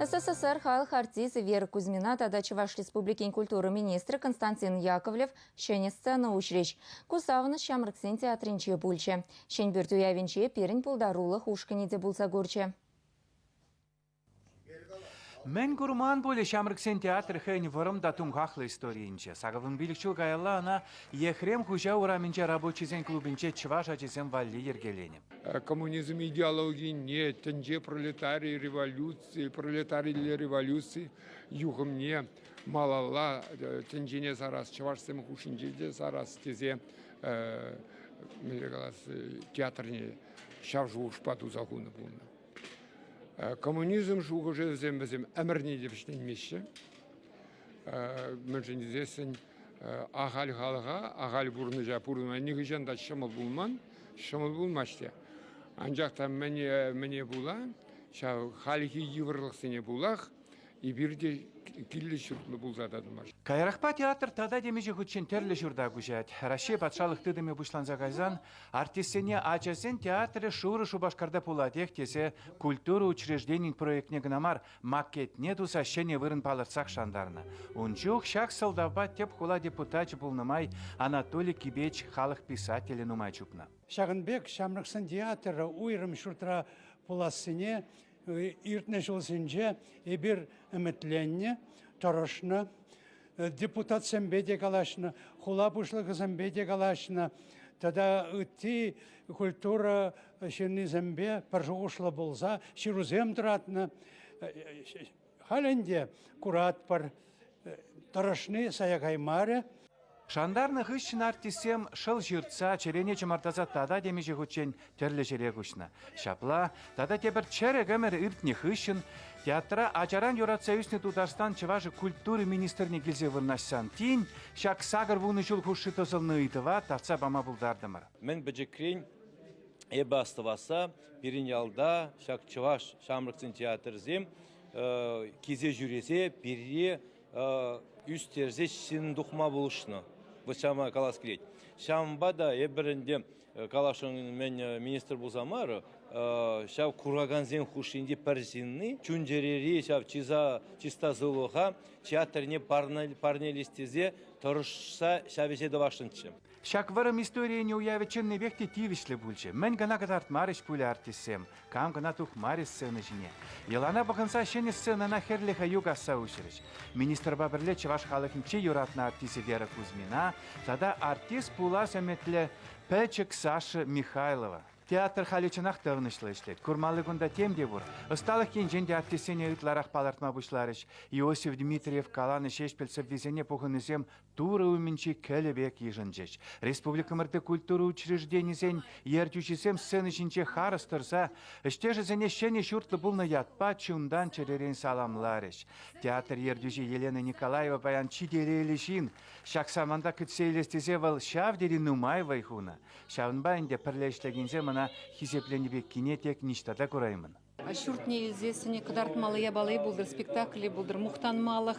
СССР халӑх артисчӗ Вера Кузьмина тата Чӑваш Республикин культура министрӗ Константин Яковлев ҫӗнӗ сцена уҫрӗҫ. Ку савӑнӑҫ ҫамрӑксен театрӗнче пулчӗ. Ҫӗнпӳрт уявӗнче пирӗн пултарулӑх ушкӑнӗ те пулса курчӗ. Мӗн курман пулӗ ҫамрӑксен театрӗ хӑйӗн вӑрӑм та тумхахлӑ историйӗнче. 85 ҫул каялла ӑна Ехрем хуҫа урамӗнче рабочисен клубӗнче чӑваш ачисем валли йӗркеленӗ. Коммунизм идеологине, тӗнче пролетари революци, пролетарилле революци юхӑмне малалла тӗнчене сарас, чӑвашсем хушшинче те сарас тесе мӗнле калас, театрне ҫав шухӑшпа туса хунӑ пулнӑ. Коммунизм шухӑшӗсем вӗсем ӗмӗрне те вӗҫленмеҫҫӗ. Мӗншӗн тесессӗн ахаль халӑха, ахаль пурнӑҫа пурӑнма нихӑҫан та ҫӑмӑл пулман, ҫӑмӑл пулмасть те. Анчах та мӗне пула, ҫав хальхи йывӑрлӑхсене пулах эпир те киллӗ ҫуртлӑ пулса татӑмӑр. Каярахпа театр тата темиҫе хутчен тӗрлӗ ҫурта куҫать. Раҫҫей патшалӑх тытӑмӗ пуҫланса кайсан артистсене ачасен театрӗ шурӑ Шупашкарта пулатех тесе культура учрежденин проектне кӑна мар, макетне туса ҫӗнӗ вырӑн палӑртсах шантарнӑ. Ун чух ҫак сӑлтавпа тӗп хула депутачӗ пулнӑ май Анатолий Кибеч халӑх писателӗ нумай чупнӑ. Ҫакӑн пек ҫамрӑксен театрӗ уйрӑм ҫуртра пулассине Иртнӗ ҫулсенче эпир ӗмӗтленнӗ, тӑрӑшнӑ, депутатсемпе те калаҫнӑ, хула пуҫлӑхӗсемпе те калаҫнӑ тата ытти культура ҫыннисемпе пӗр шухӑшлӑ пулса ҫырусем тӑратнӑ. Халь ӗнтӗ куратпӑр, тӑрӑшни сая каймарӗ. Шантарнӑ хыҫҫӑн артистсем шӑл ҫыртса, чӗрене чӑмӑртаса тата темиҫе хутчен тӗрлӗ ҫӗре куҫнӑ. Ҫапла тата тепӗр чӗрӗк ӗмӗр иртнӗ хыҫҫӑн театра ачаран юратса ӳснӗ Тутарстан чӑвашӗ культура министрне килсе вырнаҫсан тин ҫак 80 ҫул хушши тӑсӑлнӑ ыйтӑва татса пама пултартӑмӑр. Мӗн пӗчӗкрен эпӗ астӑвасса пирӗн ялта ҫак чӑваш ҫамрӑксен театрӗсем килсе ҫӳресе пире ӳстерсе ҫын тухма пулӑшнӑ. Вот ҫавна калас килет. Ҫавӑнпа та эпир ӗнтӗ каласшӑн мӗн министр пулса мар, ҫав куракансен хушшинчи пӗр ҫынни чун-чӗрери ҫав чыса, чиста сывлӑха театрне парнелес тесе тӑрӑшса ҫав ӗҫе тӑвасшӑнччӗ. Ҫак вӑрӑм историйӗн уявӗ чӑннипех те тивӗҫлӗ пулчӗ. Мӗн кӑна кӑтартмарӗҫ пулӗ артистсем, кам кӑна тухмарӗ сцена ҫине. Йӑлана пӑхӑнса ҫӗнӗ сценӑна хӗрлӗ хӑю касса уҫрӗҫ. Министрпа пӗрле чӑваш халӑхӗн чи юратнӑ артисчӗ Вера Кузьмина тата артист пулас ӗмӗтлӗ пӗчӗк Саша Михайлова. Театр халӗ чӑнах та ӑнӑҫлӑ ӗҫлет. Курмалли кунта тем те пур. Ӑсталӑх енчен те артистсене ытларах палӑртма пуҫларӗҫ. Иосиф Дмитриев каланӑ Ҫеҫпӗл сӑввисене пухӑннисем Турӑ умӗнчи кӗлӗ пек йышӑнчӗҫ. Республикӑмӑрти культура учрежденисен ертӳҫисем сцена ҫинче харӑс тӑрса ӗҫтешӗсене ҫӗнӗ ҫуртлӑ пулнӑ ятпа чунтан-чӗререн саламларӗҫ. Театр ертӳҫи Елена Николаева паян чи телейлӗ ҫын. Ҫак саманта кӗтсе илес тесе вӑл ҫав тери нумай вӑй хунӑ. Ҫавӑнпа ӗнтӗ пӗрле ӗҫлекенсем ӑна хисепленӗ пеккине тек ниҫта та кураймӑн. Ҫуртне илсессӗн кӑтартмалли япали пултӑр, спектаклӗ пултӑр, мухтанмалӑх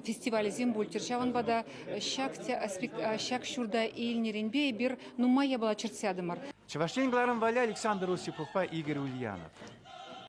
фестивалӗсем пулччӑр. Ҫавӑнпа та ҫак ҫак ҫурта илнӗренпе эпир нумай япала чӗртсе ятӑмӑр. Чӑваш Ен кӑларӑм валли Александр Осиповпа Игорь Ульянов.